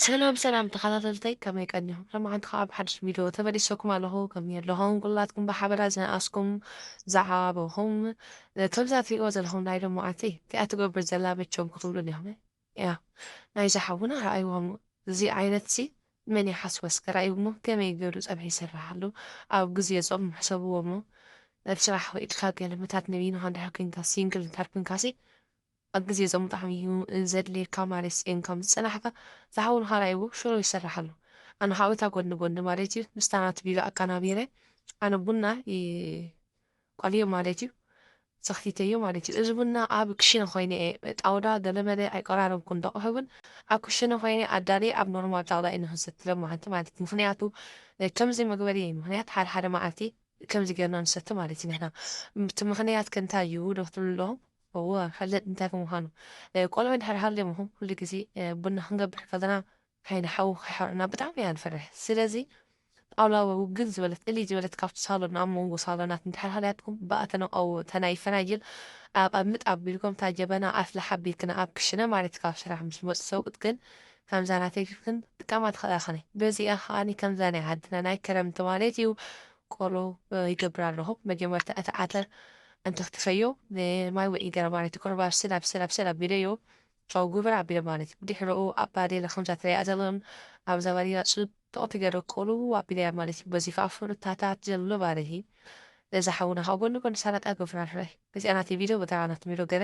ሰላም ሰላም ተኸታተልተይ፣ ከመይ ቀኒኹም? ሎማዓንቲ ከዓ ብሓድሽ ቪድዮ ተመሊሰኩም ኣለኹ። ከመይ ኣለኹም? ኩላትኩም ብሓበራ ዝነኣስኩም ዝዓበኹም፣ ከምዛ ትሪእዎ ዘለኹም ናይ ሎማዓንቲ እቲኣ ትገብር ዘላ መቸም ክትብሉ እኒኹም። ያ ናይዚ ሓውና ረኣይዎም። እዚ ዓይነትሲ መን ይሓስቦ እስከ? ረኣይዎ ከመይ ገይሩ ፀብሒ ይሰርሕ ኣሎ? ኣብ ግዜ ጾም ሕሰብዎ እሞ፣ ናብ ስራሕ ውዒልካ ገለ መታት ነቢይንኻ እንድሕር ኮይንካ፣ ሲንግል እንድሕር ኮይንካሲ፣ ኣብ ግዜ ጾም ብጣዕሚ እዩ ዘድልየካ ማለት እዩ። ከም ዝጸናሕካ ዝሓውንኻ ራእይዎ ሽሮ ይሰርሕ ኣሎ። ኣነ ካብ እታ ጎኒ ጎኒ ማለት እዩ ምስታ ናቱ ቢሮ ኣቀናቢረ ኣነ ቡና ይቆልዮ ማለት እዩ። ሰኽቲተዮ ማለት እዩ። እዚ ቡና ኣብ ክሽነ ኮይነ እየ ጣውላ ገለመለ ኣይቆራረብኩን ደቑሑ እውን ኣብ ክሽነ ኮይነ ኣዳልየ ኣብ ኖርማል ጣውላ እየ ንክሰቲ ለማዓንቲ ማለት እዩ። ምኽንያቱ ከምዚ መግበሪ ምኽንያት ሓደ ሓደ መዓልቲ ከምዚ ጌርና ንሰቲ ማለት እዩ። ንሕና እቲ ምኽንያት ከ እንታይ እዩ ዶ ክትብሉ ኣለኹም? እወ፣ ፈለጥ እንታይ ከምዃኑ። እ፣ ቆልዑ እንድሕር ሃልዮም ኢኹም፣ ኩሉ ግዜ፣ እ፣ ቡና ክንገብር ከለና ዓይኒ ሓዊ ከይሓርና ብጣዕሚ ኢና ንፈርሕ። ስለዚ ጣውላ ውግን ዝበለት፣ እልይ ዝበለት ካብቲ ሳሎን፣ ኣብ መንጎ ሳሎናት እንድሕር ሃልያትኩም፣ ብኣተን ኣብኡ እታ ናይ ፈናጅል ኣብ፣ ኣብ ምጥ ኣቢልኩም፣ እታ ጀበና ኣፍልሕ ኣቢልክን ኣብ ክሽነ ማለት ካብ ስራሕ ምስ መጹ ሰብኡት ግን ከምዛ ናተይ ክንጥቀማ ትኽእላ ኸነ። በዚኣ ከኣኒ ከምዛ ናይ ዓድና ናይ ክረምቲ ማለት እዩ። ቆሎ፣ እ፣ ይገብር ኣለኹ። መጀመርታ እቲ ዓተር ኣንተፍትፈዮ፣ እ፣ ማይ ውዒ ገረ ማለት እዩ። ቁሩብ ኣብስል፣ ኣብስል፣ ኣብስል ኣቢለዮ፣ ጨው ጉብር ኣቢለ ማለት እዩ። ብድሕረኡ ኣብ ባዴላ ከምዛ ትሪኣ ዘለኹም፣ ኣብዛ ባዴላ ጽብቕቲ ገረ ቆሎ ኣቢለያ ማለት እዩ። በዚ ከኣ ፍሩታታት ዘሎ ማለት እዩ። ነዛ ሓውና ከኣ ጎኒ ጎኒ ሰላጣ ገብራ ኣለኹ። በዚኣ ናተይ ቪድዮ፣ በታ ናቱ ቪድዮ ገለ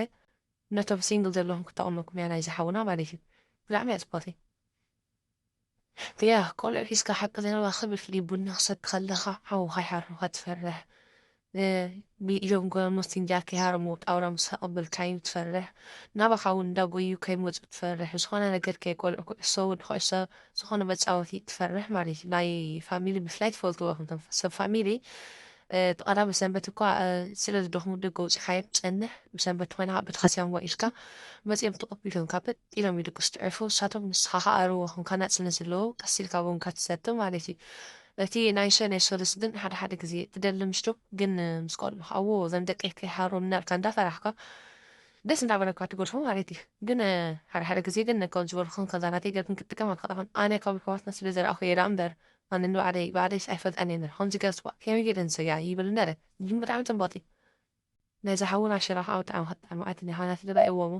ነቶም ሲንግል ዘለኹም ክጠቕመኩም እያ ናይዚ ሓውና ማለት እዩ። ብጣዕሚ እያ ጽብቕቲ። ያ፣ ቆልዑ ሒዝካ ሓቂ ዘረባ ክብል ፍሊ ቡና ክሰቲ ከለኻ ሓው ከይሓርኑኻ ትፈርሕ። እ፣ ብኢዶም ጎኖም መስቲንጃር ከይሃረሙ ጣውላ ምስ ኣቐበልካዮም ትፈርሕ። ናባኻ እውን እንዳጎዩ ከይመጹ ትፈርሕ። ዝኾነ ነገር ከይቆልዑ ኩዕሶ እውን ኩዕሶ ዝኾነ መጻወቲ ትፈርሕ ማለት እዩ። ናይ ፋሚሊ ብፍላይ ትፈልጥዎ ኢኹም። እቶም ሰብ ፋሚሊ፣ እ፣ እቲ ቀዳም ሰንበት እኳ፣ እ፣ ስለ ዝደኽሙ ደገ ኣውጺኻዮም ትጸንሕ። ብሰንበት ኮይና ከዓ ቤተክርስትያን ዋ ኢልካ መጺኦም ተቐቢሎምካ በጥ ኢሎም ይድቅሱ ትዕርፎ። ንሳቶም ንስኻ ከዓ ኣርዎ ኮንካ ናጽነት ዘለዎ ቀስ ኢልካ ቡንካ ትሰቲ ማለት እዩ። እቲ ናይ ሰነ ሰሉስ ግን ሓደ ሓደ ግዜ ትደሊ ምሽቶ ግን፣ እ፣ ምስ ቆልዑ ኣብዎ እዞም ደቀይ ከይሓሮም እናልካ እንዳፈራሕካ ደስ እንዳበለካ ትገድፎ ማለት እዩ። ግን፣ እ፣ ሓደ ሓደ ግዜ ግን ከም ዝበልኩ ከዛ ናተይ ገርክን ክትጥቀም ኣትኽእላኽን። ኣነ ካብ ኣሕዋትና ስለ ዘረኣኹ እየ ደኣ እምበር፣ ኣነ ንባዕለይ፣ ባዕለይስ ኣይፈልጣን እየ ነረ። ከምዚ ገጽ ዋ፣ ከመይ ገይረ ንሰያ ይብል ነረ። ግን ብጣዕሚ ጽብቕቲ። ናይዛ ሓውና ሽራ ከዓ ብጣዕሚ ከጣዕመዓትኒ፣ ሓውና ስለ ረኣይዎ እሞ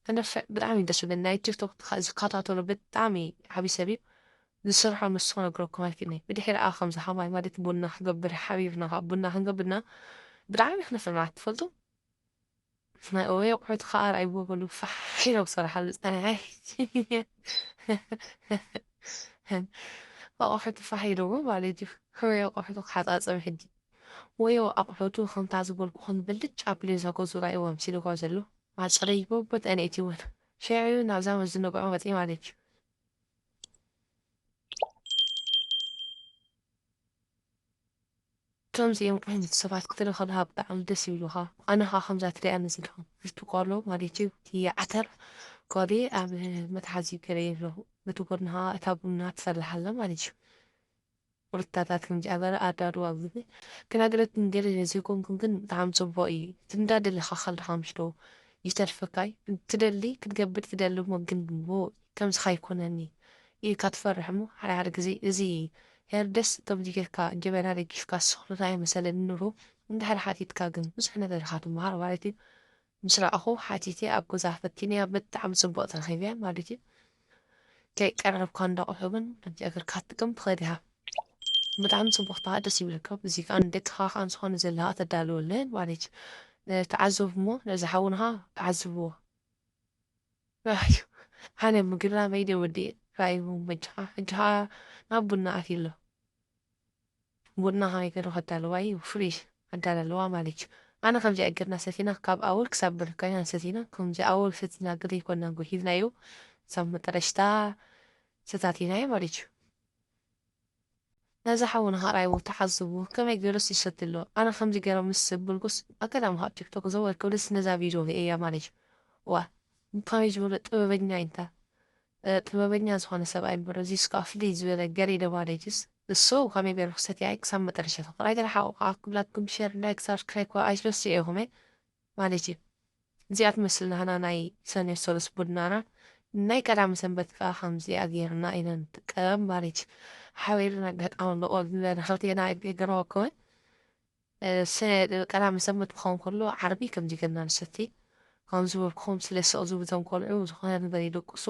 ክነፍዕ ብጣዕሚ እዩ ደስ ዝብለኒ። ናይ ቲክቶክ ዝከታተሎ ብጣዕሚ ዓብዪ ሰብ እዩ። ዝሰርሖ ንሱ ክነግረኩም ኣይክእልን እየ። ብድሕሪ ከዓ ከምዚ ከማይ ማለት ቡና ክገብር ሓቢርና ከዓ ቡና ክንገብርና ብጣዕሚ ክነፍዕ ማለት ትፈልጡ። ናይ ኦየ ኣቑሑት ኸኣ ርኣይዎ በሉ ፋሕ ኢሎም ክሰርሓሉ ዝጸንሐ። ኣቑሑት ፋሕ ኢልዎ ማለት እዩ። ሕወየ ኣቑሑቱ ክሓጻጸብ ሕጂ። ወዮ ኣቑሑቱ ከምታ ዝበልኩኹም ብልጭ ኣቢሉ እዛ ገዙ ርኣይዎ ኣምሲልዎ ዘሎ። ኣጽረይዎ በተን እትይወን። ሽዑ ናብዛ መዝነግዖ መጺኡ ማለት እዩ። ከምዚኦም ዓይነት ሰባት ክትርኢ ከለኻ ብጣዕሚ ደስ ይብሉኻ። ኣነ ኸኣ ከምዛ ትሪኣኒ ዘለኻ፣ እቲ ቆሎ ማለት እዩ፣ እቲ ዓተር ቆሊ ኣብ መትሓዚ ገለ ኣለኹ። በቲ ጎድኒ ኸኣ እታ ቡና ትፈልሕ ኣላ ማለት እዩ። ሩታታት ከምዚኣ ገለ ኣዳልዋ ኣብ ግዜ ግን ኣገለትን ገለ ዘይኮንኩም ግን ብጣዕሚ ጽቡቕ እዩ። እቲ እንዳደለኻ ከለኻ ምሽ ዶ ይተርፈካ እዩ። ትደሊ፣ ክትገብር ትደሊ እሞ ግን ሞ ከምዚ ከይኮነኒ ኢልካ ትፈርሕ እሞ ሓደ ሓደ ግዜ እዚ ሄር ደስ ከምዚ ጌርካ ጀበና ደጊፍካ ስኽኑታ ኣይመሰለኒ ኑሮ እንድሕር ሓቲትካ ግን ብዙሕ ነገር ኢኻ ትመሃር ማለት እዩ። ምስ ረኣኹ ሓቲተ ኣብ ገዛ ፈቲነያ ብጣዕሚ ጽቡቕ ተረኺበያ ማለት እዩ። ከይቀረብካ እንዳ ኣቑሑ ግን ከምዚ እግርካ ትጥቀም ትኽእል ኢኻ። ብጣዕሚ ጽቡቕ ከኣ ደስ ይብለካ። እዚ ከኣ ንደቅኻ ከኣ ዝኾነ ዘለኻ ተዳልወለን ማለት እዩ። እ፣ ተዓዘቡ እሞ ነዚ ሓውና ከኣ ተዓዝብዎ። ኣይ፣ ኣነ ምግላ መይደ ወዲ ራእይዎ በጃኻ። ሕጂ ከኣ ናብ ቡና ኣትዩ ኣሎ። ቡና ከመይ ገይሩ ከዳልዋ እዩ? ፍሬሽ ኣዳላልዋ ማለት እዩ። ኣነ ከምዚ ኣገርና ሰቲና ካብ ኣወል ክሳብ ብርካይና ሰቲና፣ ከምዚ ኣወል ሰቲና ግደ ይኮና ጎሂብናዮ። ክሳብ መጠረሽታ ሰታቲናዮ ማለት እዩ። ነዚ ሓውና ከኣ ራእይዎ ተዓዝብዎ። ከመይ ገይሩስ ይሰቲ ኣሎ? ኣነ ከምዚ ገይረ ምስ ብልኩስ ኣገዳሚ ካብ ቲክቶክ ዘወልኩ ደስ ነዛ ቪድዮ ርእየያ ማለት እዩ። ዋ፣ ከመይ ዝበለ ጥበበኛ እዩ እንታ። እ፣ ጥበበኛ ዝኾነ ሰብኣይ እምበር፣ እዚስ ከኣ ፍልይ ዝበለ ገሪደ ማለት እዩስ። እሱ ከመይ ገይሩ ክሰትያ እዩ ክሳብ መጠረሻ ተፈቕራይ ተረሓቑ ከኣ ክብላትኩም ሸር፣ ላይክ፣ ሳብስክራይብ ከኣ ኣይትረስዑ ኢኹም፣ እ፣ ማለት እዩ። እዚኣ ትመስል ናህና ናይ ሰኔ ሰሉስ ቡድናና። ናይ ቀዳም ሰንበት ከዓ ከምዚኣ ጌርና ኢና ንጥቀም ማለት እዩ። ሓቢርና ኣጋጣሚ ኣለዎ ዝበለ ሆቴና ይገረወ ከውን ቀዳም ሰንበት ክኸውን ከሎ ዓርቢ ከምዚ ጌርና ንሰቲ። ከም ዝበልኩኹም ስለ ስቕ ዝብሉ እቶም ቆልዑ ዝኾነ ነገር ይደቅሱ።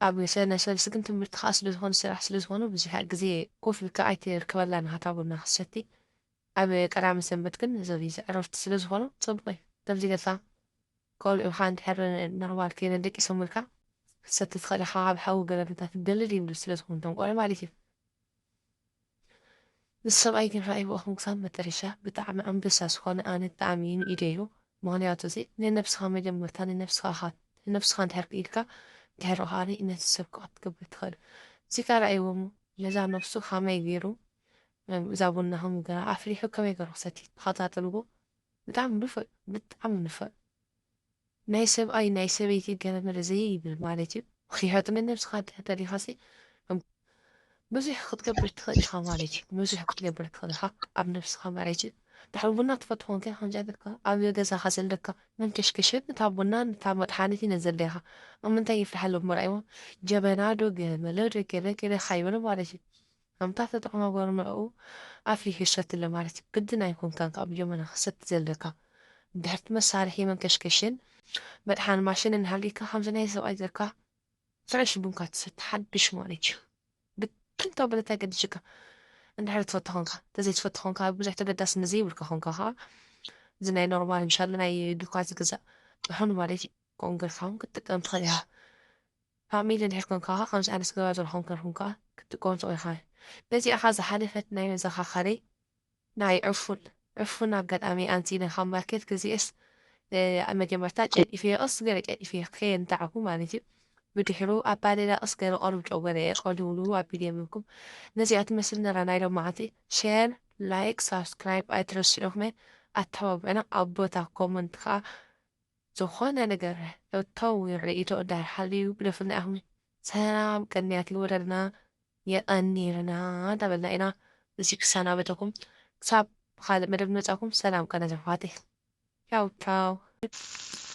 ኣብ ሰነ ሰልሲ ግን ትምህርቲ ከዓ ስለ ዝኾነ ስራሕ ስለ ዝኾነ ብዙሕ ግዜ ኮፍ ኢልካ ኣይትርከበላን ሃታ ቡና ክትሰቲ። ኣብ ቀዳም ሰንበት ግን ነዚ ዕረፍቲ ስለ ዝኾነ ፅቡቅ እዩ። ከምዚ ጌርካ ቆልዑኻ እንድሕር ኖርማል ከይነ ደቂሶምልካ ክትሰቲ ትኽእል ኢኻ። ካብ ሓዊ ገለ እንታይ ትደሊ ድዩ ስለ ዝኾኑ እቶም ቆልዑ ማለት እዩ። ንሰብኣይ ግን ረኣይዎ እኹም ክሳብ መጨረሻ ብጣዕሚ ኣንበሳ ዝኾነ ኣነ ብጣዕሚ እዩ ንኢደዮ። ምኽንያቱ እዚ ንነብስኻ መጀመርታ ንነብስኻ ኢኻ ንነብስኻ እንድሕር ክኢልካ እንድሕር ከኣ ነቲ ሰብ ከዓ ክትገብር ትኽእል። እዚ ከዓ ረኣይዎ እሞ ነዛ ነብሱ ከመይ ገይሩ እዛ ቡና ከም ገና ኣፍሊሑ ከመይ ገይሩ ክሰቲ ተኸታተልዎ። ብጣዕሚ ንፉዕ ብጣዕሚ ንፉዕ። ናይ ሰብኣይ ናይ ሰበይቲ ገለመለ ዘይብል ማለት እዩ። ኺኸጥነ ነብስኻ እንድሕር ተሊኻሲ ብዙሕ ክትገብር ትኽእል ኢኻ ማለት እዩ። ብዙሕ ክትገብር ትኽእል ኢኻ ኣብ ነብስኻ ማለት እዩ። ድሕሪ ቡና ትፈትዎ እንከ ከምዚ ኣለካ ኣብ ገዛኻ ዘለካ መንከሽከሽን እታ ቡና እታ መጥሓኒት ኢና ዘለኻ። ኣብ ምንታይ ይፍልሓሎም መርኣይዎ ጀበና ዶ ገለመለ ዶ ገለ ገለ ካይበለ ማለት እዩ። ከምታ ተጠቕማ ጓል መርኡ ኣፍሊሑ ይሰትለ ማለት እዩ። ግድን ኣይኮንካን ካብ ጀመና ክሰቲ ዘለካ። ድሕርቲ መሳርሒ መንከሽከሽን መጥሓን ማሽን እናሃልካ ከምዚ ናይ ሰብኣይ ዘካ ፍረሽ ቡንካ ትሰቲ ሓድሽ ማለት እዩ። ብክልተ ብለታ ገድሽካ እንድሕር ትፈቱ ኾንካ ተዘይትፈቱ ኾንካ ብዙሕ ተገዳስነት ዘይብልካ ኾንካ ከዓ እዚ ናይ ኖርማል ምሻሉ ናይ ዱኳ ዝግዛእ ጥሑን ማለት እዩ። ኮንገርካ እውን ክትጥቀም ትኽእል ኢኻ። ፋሚሊ እንድሕር ኮንካ ከዓ ከምዚ ዓይነት ገዛ ዘለኹም ከርኩም ከዓ ክትጥቀሙ ትኽእል ኢኻ። በዚኣ ከዓ ዝሓለፈት ናይ መዘኻኸሪ ናይ ዕፉን ዕፉን ኣጋጣሚ ኣንቲነ ካብ ማርኬት ገዚኤስ ኣብ መጀመርታ ጨዲፈዮ ቀስ ገለ ጨዲፈዮ ከየንጣዕኩ ማለት እዩ። ብድሕሩ ኣባሌላ ቀስ ገለ ቆርብ ጨው ገለ እየ ቆልውሉ ኣቢለ የብልኩም። ነዚኣ ትመስል ነራ ናይ ሎማዓንቲ ሼር ላይክ ሳብስክራይብ ኣይትረስዑ ኢኹም ኣተባብዑና ኣብ ቦታ ኮመንት ከዓ ዝኾነ ነገር እተው ርእይቶ እንዳሃልዩ ግደፉልና ኢኹም። ሰላም ቅንያት ይወረድና የቐንየልና እንዳበልና ኢና እዚ ክሰናበተኩም። ክሳብ ካልእ መደብ ንመጻኩም ሰላም ቅነ ዘሕዋተይ። ቻው ቻው።